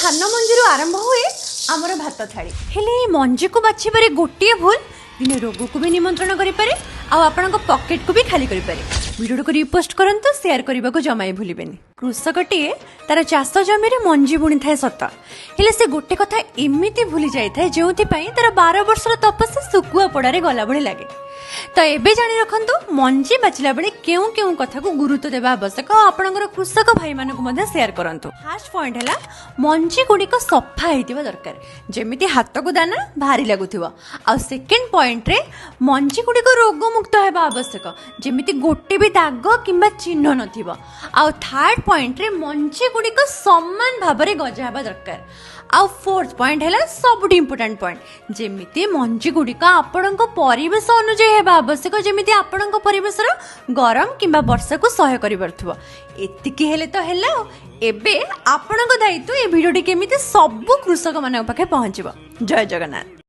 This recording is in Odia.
ଧାନ ମଞ୍ଜିରୁ ଆରମ୍ଭ ହୁଏ ଆମର ଭାତ ଥାଳି। ହେଲେ ଏ ମଞ୍ଜିକୁ ବାଛିବାରେ ଗୋଟିଏ ଭୁଲ ଦିନେ ରୋଗକୁ ବି ନିମନ୍ତ୍ରଣ କରିପାରେ ଆଉ ଆପଣଙ୍କ ପକେଟକୁ ବି ଖାଲି କରିପାରେ। ଭିଡ଼ିଓଟିକୁ ରିପୋଷ୍ଟ କରନ୍ତୁ, ସେୟାର କରିବାକୁ ଜମା ବି ଭୁଲିବେନି। କୃଷକଟିଏ ତାର ଚାଷ ଜମିରେ ମଞ୍ଜି ବୁଣିଥାଏ ସତ, ହେଲେ ସେ ଗୋଟେ କଥା ଏମିତି ଭୁଲି ଯାଇଥାଏ, ଯେଉଁଥିପାଇଁ ତାର 12 ବର୍ଷର ତପସ୍ୟା ଶୁଖୁଆ ପୋଡ଼ାରେ ଗଲା ଭଳି ଲାଗେ। ତ ଏବେ ଜାଣି ରଖନ୍ତୁ, ମଞ୍ଜି ବାଛିଲା ବେଳେ କେଉଁ କେଉଁ କଥାକୁ ଗୁରୁତ୍ୱ ଦେବା ଆବଶ୍ୟକ ଆଉ ଆପଣଙ୍କର କୃଷକ ଭାଇମାନଙ୍କୁ ମଧ୍ୟ ସେୟାର କରନ୍ତୁ। ଫାର୍ଷ୍ଟ ପଏଣ୍ଟ ହେଲା, ମଞ୍ଜି ଗୁଡ଼ିକ ସଫା ହେଇଥିବା ଦରକାର, ଯେମିତି ହାତକୁ ଦାନା ଭାରି ଲାଗୁଥିବ। ଆଉ ସେକେଣ୍ଡ ପଏଣ୍ଟରେ ମଞ୍ଜି ଗୁଡ଼ିକ ରୋଗମୁକ୍ତ ହେବା ଆବଶ୍ୟକ, ଯେମିତି ଗୋଟେ ବି ଦାଗ କିମ୍ବା ଚିହ୍ନ ନଥିବ। ଆଉ ଥାର୍ଡ ପଏଣ୍ଟରେ ମଞ୍ଜି ଗୁଡ଼ିକ ସମାନ ଭାବରେ ଗଜା ହେବା ଦରକାର। ଆଉ ଫୋର୍ଥ ପଏଣ୍ଟ ହେଲା ସବୁଠୁ ଇମ୍ପୋର୍ଟାଣ୍ଟ ପଏଣ୍ଟ, ଯେମିତି ମଞ୍ଜି ଗୁଡ଼ିକ ଆପଣଙ୍କ ପରିବେଶ ଅନୁଯାୟୀ ହେବା ଆବଶ୍ୟକ, ଯେମିତି ଆପଣଙ୍କ ପରିବେଶର ଗରମ କିମ୍ବା ବର୍ଷାକୁ ସହ୍ୟ କରିପାରୁଥିବ। ଏତିକି ହେଲେ ତ ହେଲା। ଆଉ ଏବେ ଆପଣଙ୍କ ଦାୟିତ୍ୱ, ଏ ଭିଡ଼ିଓଟି କେମିତି ସବୁ କୃଷକମାନଙ୍କ ପାଖେ ପହଞ୍ଚିବ। ଜୟ ଜଗନ୍ନାଥ।